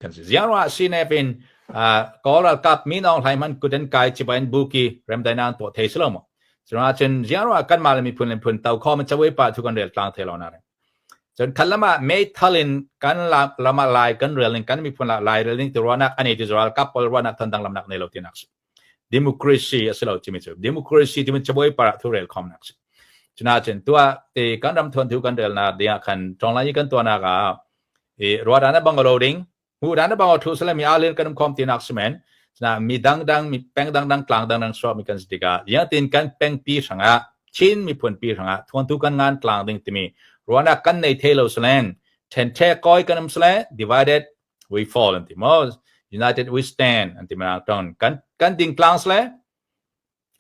Kan si. Ziang ruangah CNF in Kawl ralkap Min Aung Hlaing hmanh kut an kai cibai an buki remdainak an tuah thei si lo maw? Curuangah cun ziang ruangah kanmah le miphun le miphun to khawm in cabuai pah thu kan rel tlang thei lo na ring. Cun khat lam ah meithal in kan lam ah lai kan rel ning kan miphun ah lai rel ning ti ruahnak anei ti ralkap pawl ruahnak than dang lamnak nei lo tinak si. Democracy a si lo timi cu democracy timi cabuai par ah thu rel khawmnak si. Cuna cun tuah ti kan ram thuan thu kan rel nak ding ah khan ṭonglai i kan tuahnak ah i ruahdan a bangalo ding hmuhdan a bangalo thu sale mi alin kan um khom tinak si men. Cuna mi dangdang mi peng dangdang tlang dangdang suak mi kan si tikah riangtin kan peng pi hrangah Chin miphun pi hrangah thuantu kan ngan tlang ding timi ruahnak kan nei thei lo salen ṭhenṭhe koi kan um sale, divided we fall an ti mo, united we stand an ti ma ton kan ding tlang sale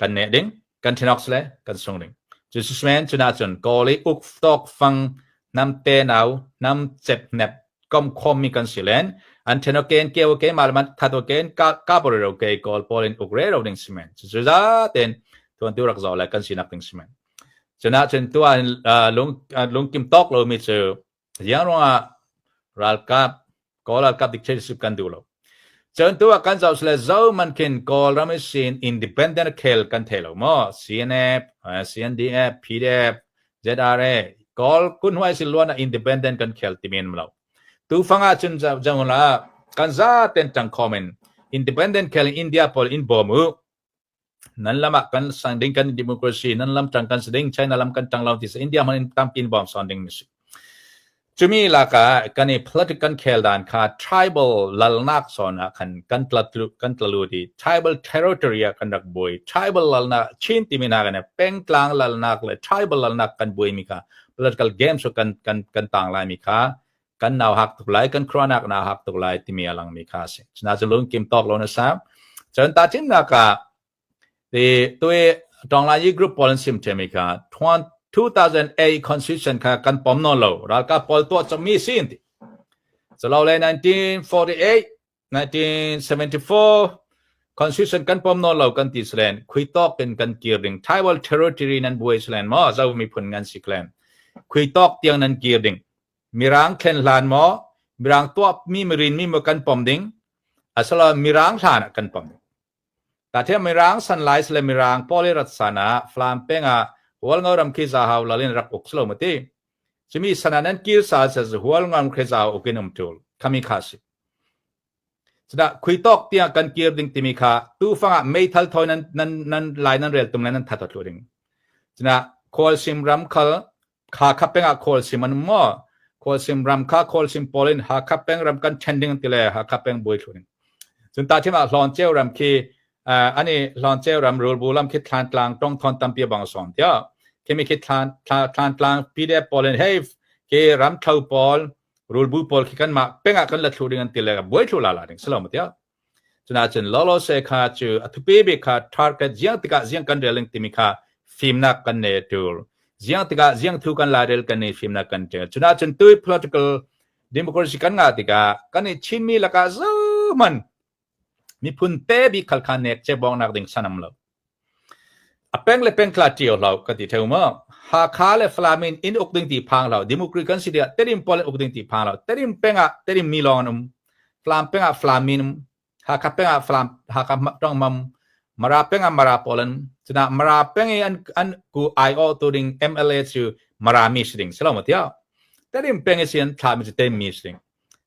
kan ne ding, kan thenok sale kan sung ding. Cu sismen cuna cun kawl i uk tok fang nam te nau nam chep nep kom khom mi kan silen an theno ken keu ke malman thato ken ka ka bor ro ke kawl polin uk re ro ding simen. Cu za ten tuan tu rak zo lai kan sinak ding simen. Cuna cun tuan lung lungkim tok lo mi cu ziang ruangah ralkap Kawl ralkap dictatorship kan duh lo. Cun tu ah kan zoh sile zo man khin Kawlram i sin independent khel kan thei lo maw? CNF, CNDF, PDF, ZRA, Kawl kunhuai sin luan ah independent kan khel timi an lo. Tu fang ah cun jang la kan za ten tang khom in independent khel in India pawl in bawm u. Nan lam ah kan sang ding kan democracy, nan lam tang kan si ding, China lam kan tang lo ti sa India man in tampi in bawm son ding mi si. Cumi lakah kan i political kan khel dan kha tribal lalnak zawn ah khan kan tla kan tla lut i tribal territory ah kan rak buai. Tribal lalnak Chin timi hna kan pengtlang lalnak le tribal lalnak kan buai mi kha political games kan kan kan tang lai mi kha kan nau hak tuk lai, kan khuanak na hak tuk lai timi a lang mi kha a si. Cuna cu lung kim tawk lo na sa. Cun ta chinnak ah Ti tui Ṭawnglai group pawl an sim ṭhiam i kha 2008 constitution kha kan pom nawn lo, ralkap pawl tuah cangmi si an ti. Culo le 1948, 1974 constitution kan pom nawn lo kan ti salen khui tawk in kan kir ding, tribal territory nan buai salen maw, Zo miphun ngan si klen khui tawk tiang nan kir ding, mirang thlen hlan maw, mirang tuah mi mirin mi maw kan pom ding, asala mirang hlan ah kan pom ding. Tathiam Mirang sanlai le Mirang pawl i rat san ah Falam peng ah Hualngo ram khi Zahau lal in rak uk silo ma ti. Cumi san ah nan kil sa sa Hualngo ram khi Zahau uk in um tul. Khami kha si. Cuna khui tawk tiang kan kir ding timi kha tu fang ah meithal thawi nan nan nan lai nan rel tum le nan that thlu ding. Cuna Khualsim ram khal Hakha peng ah Khualsim an um maw? Khualsim ram kha Khualsim pawl in Hakha peng ram kan ṭhen ding an ti le Hakha peng buai thlu ding. Cun tahṭhim ah Hlawnceu ram khi ani Hlawnceu ram rulbu lam khi Thlantlang tongthawn tampi a bang sawn tiah. Khimi khi Thlantlang PDF pawl in hei khi ramthlo pawl rulbu pawl khi kanmah peng ah kan la thlu ding an ti le buai thlu la la ding si lo ma tiah. Cunahcun lawlawse kha cu a thupi bik kha target ziang tikah ziang kan rel timi kha fimnak kan nei tul. Ziang tikah ziang thu kan lairel kan nei fimnak kan tel. Cunahcun tui political democracy kan ngah tikah kan i Chinmi lakah zeihmanh miphun te bik khal kha nek che bawng nak ding sanam lo. A peng le peng tla ṭio hlah ka ti ṭheo maw? Hakha le Falam in inn uk ding ti phang hlah. Democrat kan si tikah Tedim pawl in uk ding ti phang hlah. Tedim peng ah Tedim mi lawng an um. Falam peng ah Falam mi an um. Hakha peng ah Falam Hakha tong mam. Mara peng ah Mara pawl an um. Cuna Mara peng i an an ku aiawh tu ding MLA cu Mara mi si ding si lo maw tiah? Tedim peng i si an thlah mi cu Tedim mi si ding.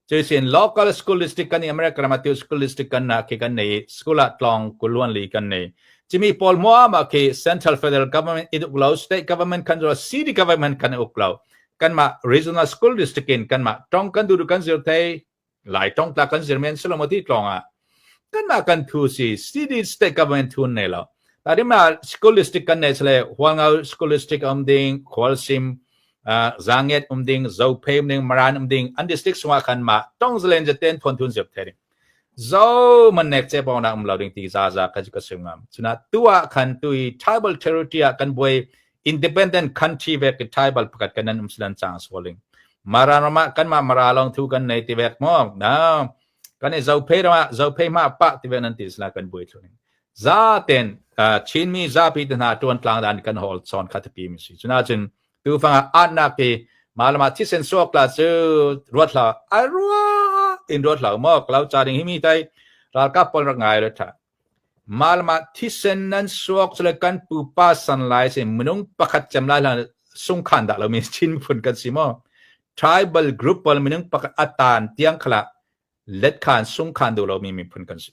Cuisin local school district kan i America ram ah tiu school district kan na khi kan nei, school ah tlawng kuluan li kan nei. Cimi pawl muama khi central federal government in uk lo, state government kan ro, city government kan uk lo. Kanmah regional school district in kanmah tong kan dudu kan zir thei, lai tong tla kan zir men silomati tlawng ah kanmah kan thu si city state government thun nei lo. Tadi ma school district kan nei sale Hualngau school district um ding, Khualsim Zanget um ding, Zophei um ding, Maran um ding, an district sungah khan ma tong zalen jaten thon thun zep the ding. Zo man nek che bong na um lo ding ti za za ka ka sim ngam. Chuna tua khan tui tribal territory ah kan buai independent country vek tribal pakat kan an um silan chang soling. Maran rama kan ma mara long thu kan nei ti vek mo na kan i Zophei rama Zophei ma pa ti vek nan ti sla kan buai thlu ding. Za ten Chinmi zapi te hna tuan tlang dan kan hol chon kha tapi mi si. Chuna cun tufang ah atnak hi malama thisen suak la cu ruat hla a rua. In ruat hlah maw klau ca ding hi mi tai ralkap pawl rak ngai le tha malma thisen nan suak chule kan pupa san lai se minung pakhat cem lai hlan sungkhan dah lo mi Chin phun kan si maw? Tribal group pawl minung pakhat atan tiang khala let khan sungkhan du lo mi miphun kan si.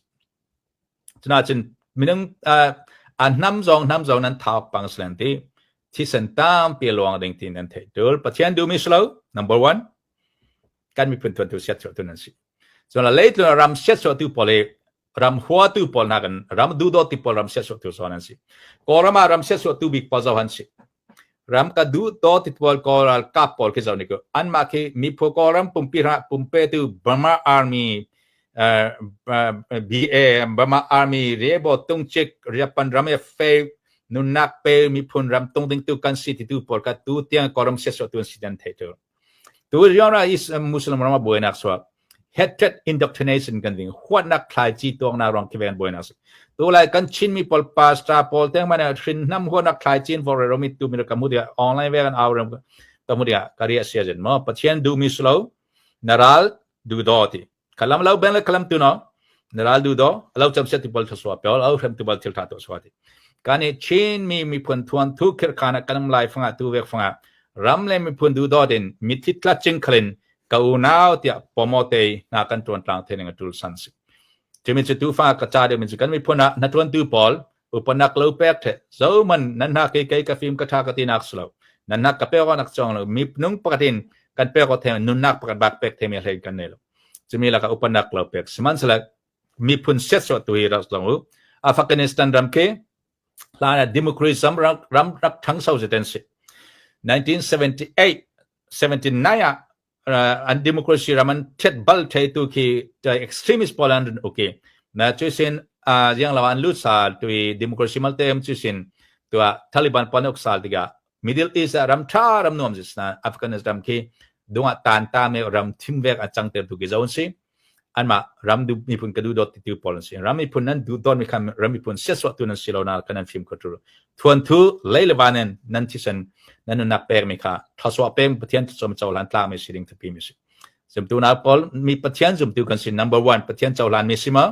Cuna cun minung a hnam zong hnam zong nan thauk pang slen ti thisen tampi luang ding tin nan theih tul. Pathian du mi slo number 1 kan miphun tuan tu siat tu nan si. Cun la leitlun ram siat tu pawl i ram hua tu pawl hna kan ram duhdaw ti pawl ram siat tu so nan si. Kawlram ah ram siat tu bik pawl zo han si. Ram ka duh to ti pawl Kawl ralkap pawl khi zo ni ko. Anmah khi miphu Kawlram pumpi ra pumpe tu Burma Army BA Burma Army Rebo Tungchik Japan ram e fe nunnak pe miphun ram tung ding tu kan si ti tu pawl ka tu tiang Kawlram siat tu an si dan thei tu. Tu rianra is Muslim ram ah buainak chuak. Hatred indoctrination kan ding huatnak thlaici tuangnak ruang khi ven buainak si. Tu lai kan Chin mi pawl pastor pawl teng man hrin hnam huatnak thlaici in vor romi tu mi ka mu dia online ve kan au ram ka mu dia karia sia jen mo Pathian du mi slow naral du do ti kalam lo beng le kalam tu no naral du do lo cham set ti bol thaswa pel au hrem tu bal thil tha to swa ti kani Chin mi miphun thuan thu khir khana kanam lai fanga tu vek fanga ram le miphun du do din mithi tla ching khalin ka unau tiah pomote na kan tuan tlang the ning atul san si. Chimi chu tu fa ka cha de min chu kan miphun ah na tuan tu pawl upanak lo pek the zo man nan na ke ke ka film ka tha ka ti nak slo nan nak ka pe ko nak chong lo mi nung pakatin kan pe ko the nun nak pakat bak pek the mi hlei kan nei lo. Chimi la ka upanak lo pek siman sala miphun set so tu hi rak zong u. Afghanistan ram ke hlan ah democracy ram ram rak thang so zeten si. 1978 79 ah an democracy ram an thet bal thei tu khi extremist pawl an run okay na chu sin yang law an lut sal tu democracy malte am chu sin tua Taliban pawl ok sal tiga Middle East ram tha ram nuam zis na Afghanistan ram khi dunga tan ta me ram thim vek a chang ter tu ki zon si. Anmah ram du miphun ka duhdawt ti tu pawl an si. Ram miphun nan duhdawt mi kha ram miphun siasawh tu nan si lo na kan nan fim kho tu. Thuan thu lei le van in nan thisen nan nunnak pek mi kha thlasua pem Pathian thluachuah cohlan tlak mi si ding thapi mi si. Zumtu na pawl mi Pathian zumtu kan si. Number 1 Pathian cohlan mi si ma?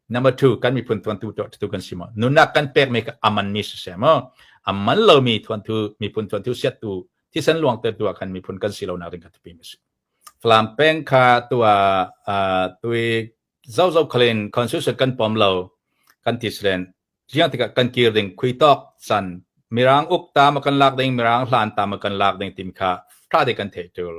Number 2 kan miphun thuan tu tu kan si ma? Nunnak kan pek mi kha aman mi si se ma? Aman lo mi thuan thu miphun thuan thu siat tu thisen luang te tu kan miphun kan si lo na ding kha thapi mi si. Falam peng kha tuah tui zozo khalin constitution kan pom lo kan ti silen ziang tikah kan kir ding khui tawk san mirang uk ta ma kan lak ding, mirang hlan ta ma kan lak ding tim kha tha de kan theih tul.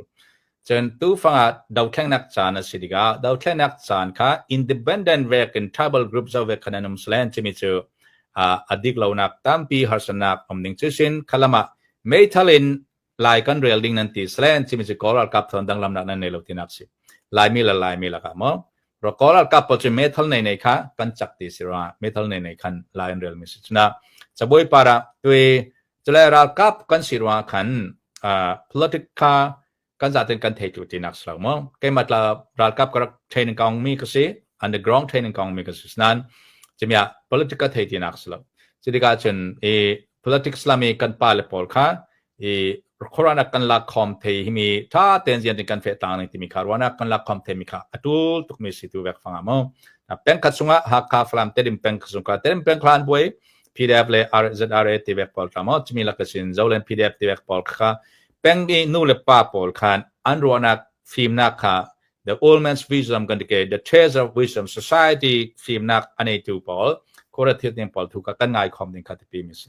Cun tu fangah dothlennak caan a si tikah dothlennak caan kha independent vekin tribal group zo ve khan an um slen chimi cu a dik lonak tampi harsanak um ding cu sin khalama meithal in Lai kan rel ding nan ti salen chimi cu Kawl ralkap thawn danglamnak nan nei lo tinak si. Laimi le Laimi lakah maw? Ro Kawl ralkap pawl cu meithal nei nei kha kan cak ti si ruangah meithal nei nei khan Lai an rel mi si. Cuna cabuai par ah tui cule ralkap kan si ruangah khan politic kha kan zaten kan thei tu tinak si lo maw? Keimah tla ralkap ka rak training kaung mi ka si, underground training kaung mi ka si. Nain cimiah politic ka thei tinak si lo. Cutikah cun i politics lami kan pa le pawl kha i khuaruahnak kan lak khom thei himi tha ten zian tin kan fe tlang ning timi kha ruahnak kan lak khom thei mi kha atul tuk mi si tu vek fanga mo. Peng khat chungah Hakha, Falam, Tedim peng chung ka Tedim peng khlan buai PDF le RZRA ti vek pawl tla mo chimi lakasin Zolen PDF ti vek pawl kha peng i nu le pa pawl khan an ruahnak fimnak kha the old man's wisdom kan tike the treasure of wisdom society fimnak anei tu pawl khora thil ting pawl thu ka kan ngai khom ding kha ti pi mi si.